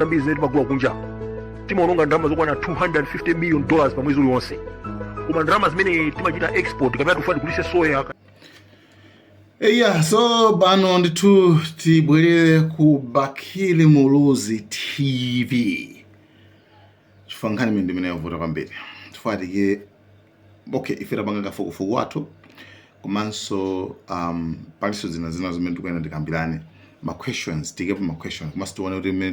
Zambiri zimene timagula kunja, timaononga ndalama zokwana $250 million pa mwezi uliwonse, koma ndalama zimene timachita export kapena tikufuna tigulise soya. Eya, so pano ndithu tibwerere ku Bakili Muluzi TV, chifukwa nkhani imene ndimene yavuta kwambiri. Chifukwa tike, okay, ife tapanga kafukufuku wathu, komanso palinso zina zina zimene tikuyenda tikambirane, ma questions, tikepo ma questions, komanso tione kuti mmene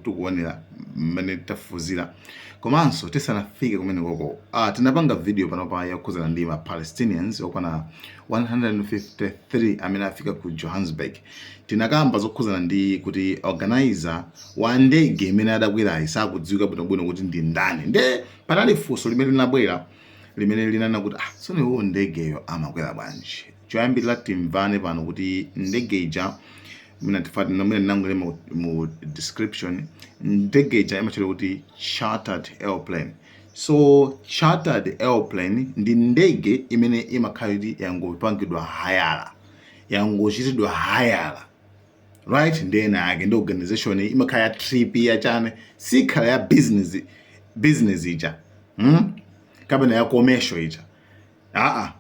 tikuonera, mmene tafufuzira. Komanso tisanafike kumene koko, tinapanga video panopa yokhuzana ndi ma Palestinians okwana 153 amene afika ku Johannesburg. Tinakamba zokhuzana ndi kuti organizer wa ndege imene adakwerayi sakudziwika bwinobwino kuti ndi ndani. Nde panali funso limene linabwera limene linanena kuti, ah, tsono iwo ndegeyo amakwera bwanji? Choyambirira timvane pano kuti ndege ija, mwina tifati mwina ndinangole mu description, ndege ija imatchedwa kuti chartered airplane. So chartered airplane ndi ndege imene imakhala kuti yangopangidwa hayala, yangochitidwa hayala, right? Ndi ena ake, ndi organization, imakhala ya trip ya chane, sikhala ya business ija, Kapena ya commercial ija, aa,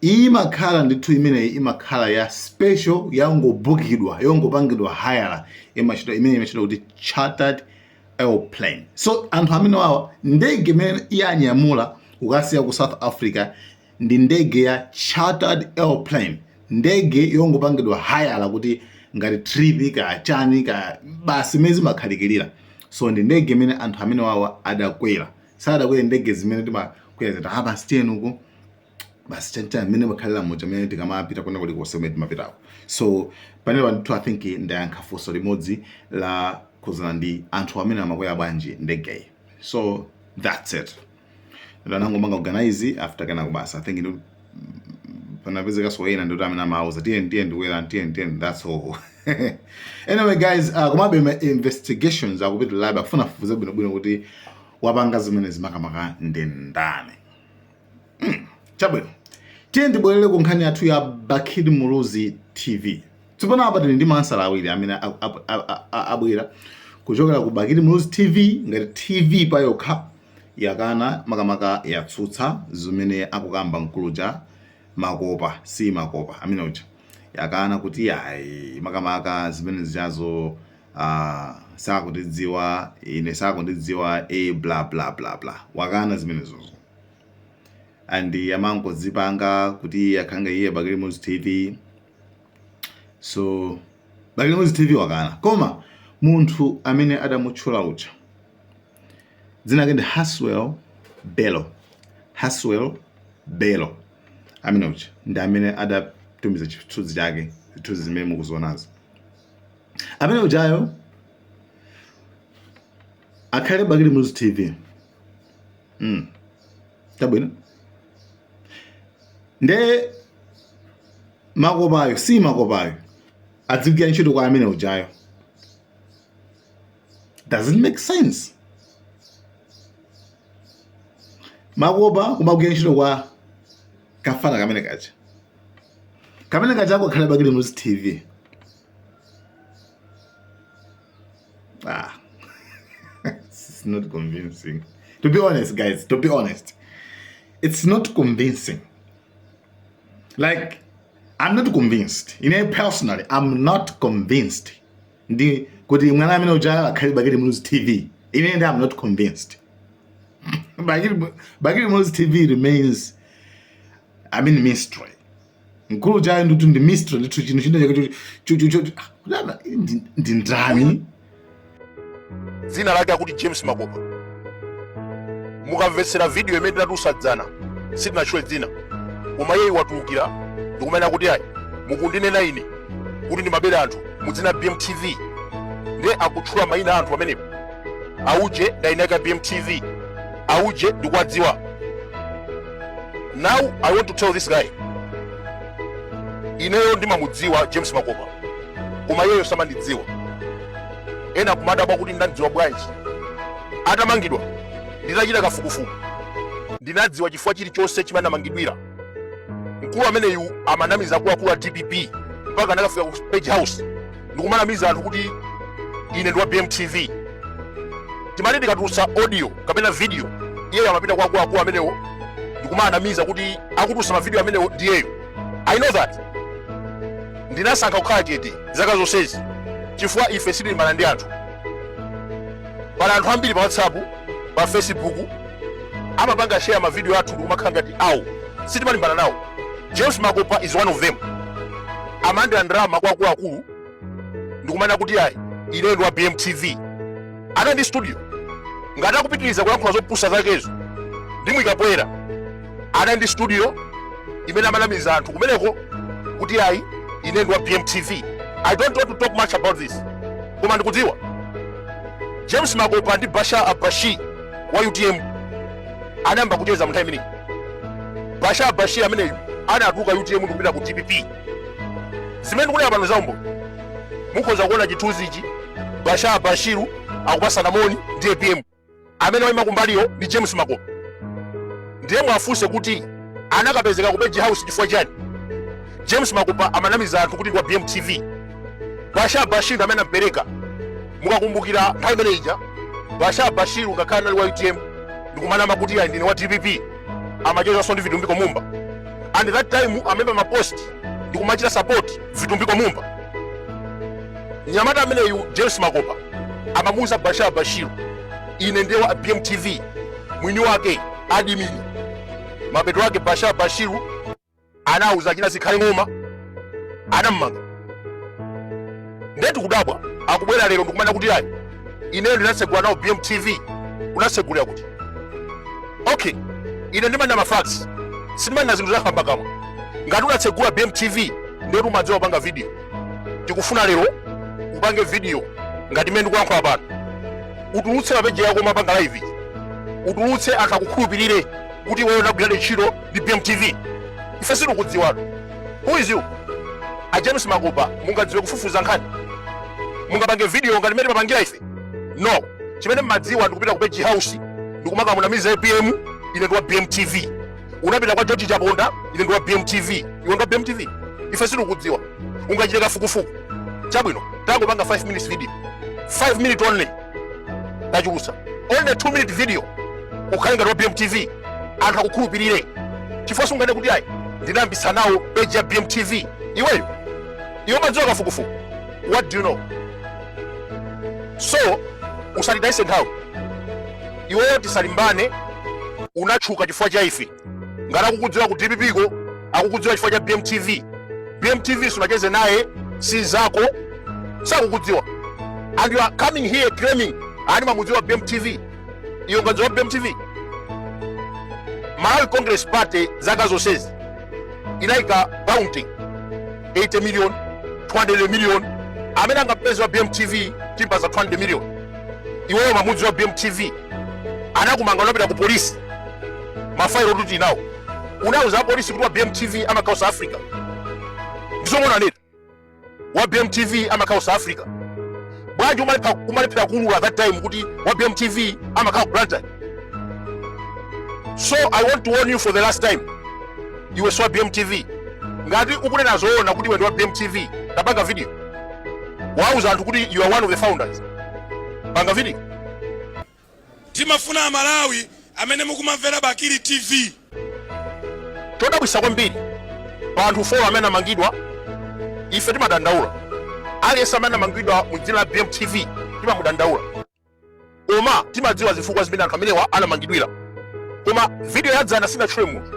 imakhala ndithu imeneyi imakhala ya special, yangobukidwa, yongopangidwa hayala, imachitwa imene imachitwa kuti chartered airplane. So anthu amene wawa, ndege imene yanyamula kukasiya ku South Africa ndi ndege ya chartered airplane, ndege yongopangidwa hayala kuti ngati trip ka chani ka basi, imene zimakhalikirira. So ndi ndege imene anthu amene wawa adakwera. Sadakwere ndege zimene timakwera zati, ah, basi tiyeni uko, basi chanchani, mmene makhalira muja, mmene tikamapita kuna kulikonse kumene timapitako. So panelo ndithu I think ndayankha funso limodzi la khuzana ndi anthu amene amakwera bwanji ndegeyi. So that's it. Anangomanga organize after kenako basi, I think panapezekanso ena ndikuti amene amauza, "Tiyeni, tiyeni, ndikwera, tiyeni, tiyeni." That's all. Anyway guys, komabe ma investigations akupitirirabe, akufuna afufuze bwinobwino kuti wapanga zimene zimakamaka ndi ndani. Chabwino, tiye ndibwerere ku nkhani yathu ya Bakili Muluzi TV. Tsopano apa tili ndi ma answer awiri amene abwera kuchokera ku Bakili Muluzi TV. Ngati TV payokha yakana, makamaka yatsutsa zimene akukamba mkuluja Makopa, si Makopa amene uja, yakana kuti ayi, makamaka zimene zichazo sakundidziwa ine, sakundidziwa, a bla bla bla bla, wakana zimenezozo and amangodzipanga kuti akhanga iye Bakili Muluzi TV. So Bakili Muluzi TV wakana, koma munthu amene adamutchula uja dzina lake ndi Haswell Bello. Haswell Bello amene uja ndi amene adatumiza chithunzi chake, zithunzi zimene mukuzionazo. Amene ujayo akhale Bakili Muluzi TV. Tabwino, nde Makopayo, si Makopayo, adzigwira ntchito kwa amene ujayo. Doesn't make sense. Makopa kumagwira ntchito kwa kafana kamene kaja, kamene kajako akhale Bakili Muluzi TV. Ah, it's not convincing, to be honest guys. To be honest, it's not convincing. Like, I'm not convinced. Ine personally, I'm not convinced ndi kuti mwana amene uja akhale Bakili Muluzi TV. Ine ndi I'm not convinced. Bakili Muluzi TV remains, I mean, mystery. Mkulu ujayo ndithu ndi mystery ndithu, chinthu china chake ndi ndani? Dzina lake akuti James Makopa. Mukamvetsera video imene tinatulutsa dzana, sitinatchule dzina, koma iye watulukira ndikumene akuti, "Ayi, mukundinena ine kuti ndimabera anthu mudzina BMTV." Ndiye akutchula mayina a anthu pamenepo, auje ndayinaka BMTV, auje ndikuwadziwa. Now I want to tell this guy, ineyo ndimamudziwa James Makopa, koma iyeyo samandidziwa. Ena kumadabwa kuti ndandidziwa bwanji. Atamangidwa, nditachita kafukufuku, ndinadziwa chifukwa chilichonse chimene anamangidwira. Mkulu ameneyu amanamiza akuluakulu a DPP mpaka anakafika ku Page House ndikumanamiza anthu kuti ine ndi wa BMTV. Timati tikatulutsa audio kapena video, iyeyo amapita kwa akuluakulu amenewo ndikumanamiza kuti akutulutsa mavidiyo amenewo ndiyeyo. I know that. Ndinasankha kukhala chete zaka zonsezi chifukwa ife sitilimbana ndi anthu. Pali anthu ambiri pa WhatsApp, pa Facebook amapanga share mavidiyo athu ndikumakhala ngati awo. Sitimalimbana nawo. James Makopa is one of them. Amalandira ndalama kwa akuluakulu ndikumanena kuti ayi, ine ndi wa BMTV. Anali ndi studio. Ngati akupitiriza kuyankhula zopusa zakezo ndimuyika poyera. Anali ndi studio imene amanamiza anthu kumeneko kuti ayi, ine ndi wa BMTV. I don't want to talk much about this, koma ndikudziwa James Makopa ndi Bashar Abashi wa UTM anayamba kucheza mu nthawi imeneyi. Bashar Abashi ameneyu anatuluka UTM ndikupita ku DPP. Zimene ndikunena pano zaumboni, mukhoza kuona chithunzi ichi. Bashar Bashiru akupasana moni ndi APM. Amene waima kumbaliyo ndi James Makopa. Ndiye mwafunse kuti anakapezeka ku Page House chifukwa chani? James Makopa amanamiza anthu kuti ndi wa BMTV. Bashar Bashiru amene anampereka. Mukakumbukira nthawi imene ija, Bashar Bashiru ngakhale anali wa UTM ndikumanama kuti ayi, ndine wa DPP, amachezanso ndi Vitumbiko Mumba. And that time amalemba mapost ndikumachita support Vitumbiko Mumba. Mnyamata ameneyu James Makopa amamuuza Bashar Bashiru, ine ndiye wa BMTV, mwini wake admin. Mapeto ake Bashar Bashiru anauza china Zikhale Ng'oma, anammanga. Ndiye tikudabwa akubwera lero ndikumanena kuti ayi, ineyo ndinatsegula nawo BMTV. Unatsegulira kuti? Okay, ine ndimanena ma facts, sindimanena zinthu zankhambakamwa. Ngati unatsegula BMTV ndiye umadziwa kupanga video. Tikufuna lero upange video ngati mmene ndikuyankhula pano, utulutse pa page yako umapanga live, utulutse anthu akukhulupirire kuti iweyo unagwira ntchito ndi BMTV. Ife sitikudziwatu. Who is you? A James Makopa, mungadziwe kufufuza nkhani? Mungapange video ngati mmene timapangira ife? No. Chimene mmadziwa ndikupita ku Page House ndikumakamunamiza APM, ine ndi wa BMTV. Unapita kwa George Chaponda, ine ndi wa BMTV. Iwe ndi wa BMTV? Ife sitikudziwa. Ungachite kafukufuku? Chabwino, tangopanga 5 minutes video, 5 minute only, tachulutsa, only 2 minute video, ukhale ngati wa BMTV, anthu akukhulupirire, chifukwa sunganene kuti ayi, ndinayambitsa nawo page ya BMTV. Iweyo, iwe umadziwa kafukufuku? What do you know? So usatitayise nthawi iweyo, tisalimbane. Unatchuka chifukwa cha ife. Ngati akukudziwa ku DPP ko, akukudziwa chifukwa cha BMTV. BMTV sunacheze naye, si zako, sakukudziwa. And you are coming here claiming ani mamudziwa BMTV. Iwe ungadziwa BMTV? Malawi Congress Party zaka zonsezi inayika bounty 80 million, 200 million. Amene angapeze wa BMTV timpasa 200 million. Iweyo mamudzi wa BMTV anakumanga, unapita ku polisi, mafailo tuti nawo. Unauza apolisi kuti wa BMTV amakhala South Africa. Ndizomwe unanena, wa BMTV amakhala South Africa. Bwanji umalephera kuulula that time kuti wa BMTV amakhala ku Blantyre? So I want to warn you for the last time, iwe si wa BMTV. Ngati ukunena zoona kuti iwe ndi wa BMTV, tapanga video, wauza anthu kuti you are one of the founders. Panga video. Timafuna Amalawi amene mukumamvera Bakili TV. Chodabwisa kwambiri, pa anthu 4 amene amangidwa, ife timadandaula. Aliyense amene amangidwa mu dzina la BMTV timamudandaula, koma timadziwa zifukwa zimene anthu amenewa anamangidwira. Koma video yadzana sinatchule munthu.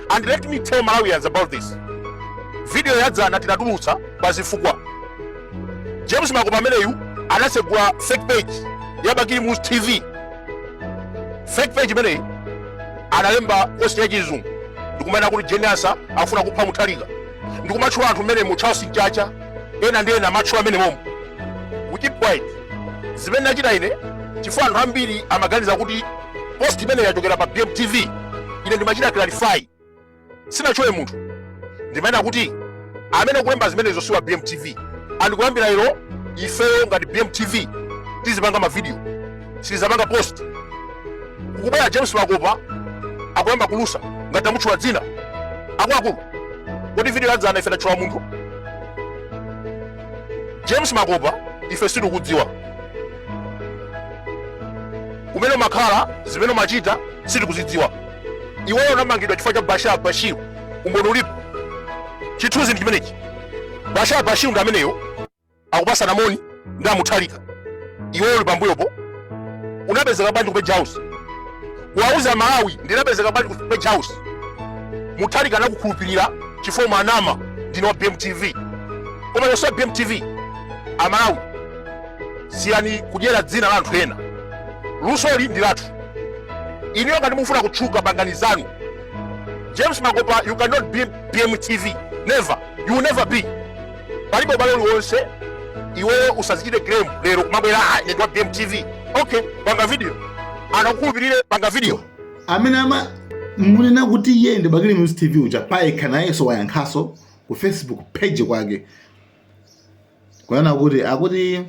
And let me tell Malawians about this: video yadzana tinatulutsa pa zifukwa. James Makopa ameneyu anatsegula fake page ya Bakili Muluzi TV. Fake page imeneyi analemba post ya Chizungu ndikumanena kuti Jane Ansah akufuna kupha Mutharika, ndikumatchula anthu mmene mu Charles Mchacha, ena ndi ena amatchula amene momo. We keep quiet. Zimene nachita ine, chifukwa anthu ambiri amaganiza kuti post imene yachokera pa BMTV, ine ndimachita clarify, sinatchule munthu. Ndimanena kuti amene kulemba zimenezo si wa BMTV, and kuyambira lero ifeyo ngati BMTV tizipanga mavidiyo, sitizapanga post. Kukubwera James Makopa akuyamba kulusa ngati tamutchula dzina. Akuluakulu, kodi video yadzana ife tatchula munthu? James Makopa ife sitikudziwa. Kumene umakhala, zimene umachita sitikuzidziwa. Iweyo unamangidwa chifukwa cha Bashar Bashir, umboni ulipo, chithunzi ndi chimenechi. Bashar Bashir ndi ameneyo akupasana moni ndi a Mutharika, iweyo uli pambuyopo. Unapezeka bwanji ku Page House? Kuwauza Amalawi, ndinapezeka bwanji ku Page House? Mutharika anakukhulupirira chifukwa umanama, ndine wa BMTV, koma iwe si wa BMTV. Amalawi, siyani kudyera dzina la anthu ena, lusoli ndi lathu. Inuyo ngati mufuna kutchuka, pangani zanu. James Makopa, you cannot be BMTV, never, you will never be. Palibe ubale uliwonse. Iweyo usazichite claim lero kumabwera, "Ah, ine ndi wa BMTV." Okay, panga video, akakukhulupirire, panga video. Amene ama munena kuti iye ndi Bakili Muluzi TV uja payekha nayenso wayankhaso ku Facebook page kwake kunena kuti akuti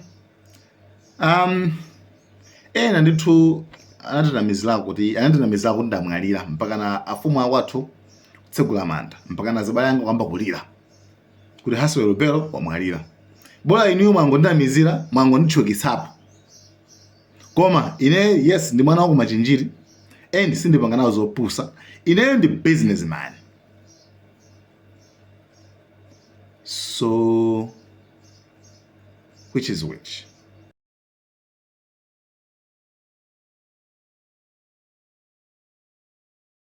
ena ndithu anatinamizira kuti ndamwalira, mpaka na afumu akwathu kutsegula manda, mpaka na azibale anga kuyamba kulira kuti Haswell Belo wamwalira. Bola inuyo mwangondinamizira, mwangonditchukitsapo, koma ine, yes, ndi mwana waku Machinjiri and sindipanga nawo zopusa. Ineyo ndi businessman. So which is which?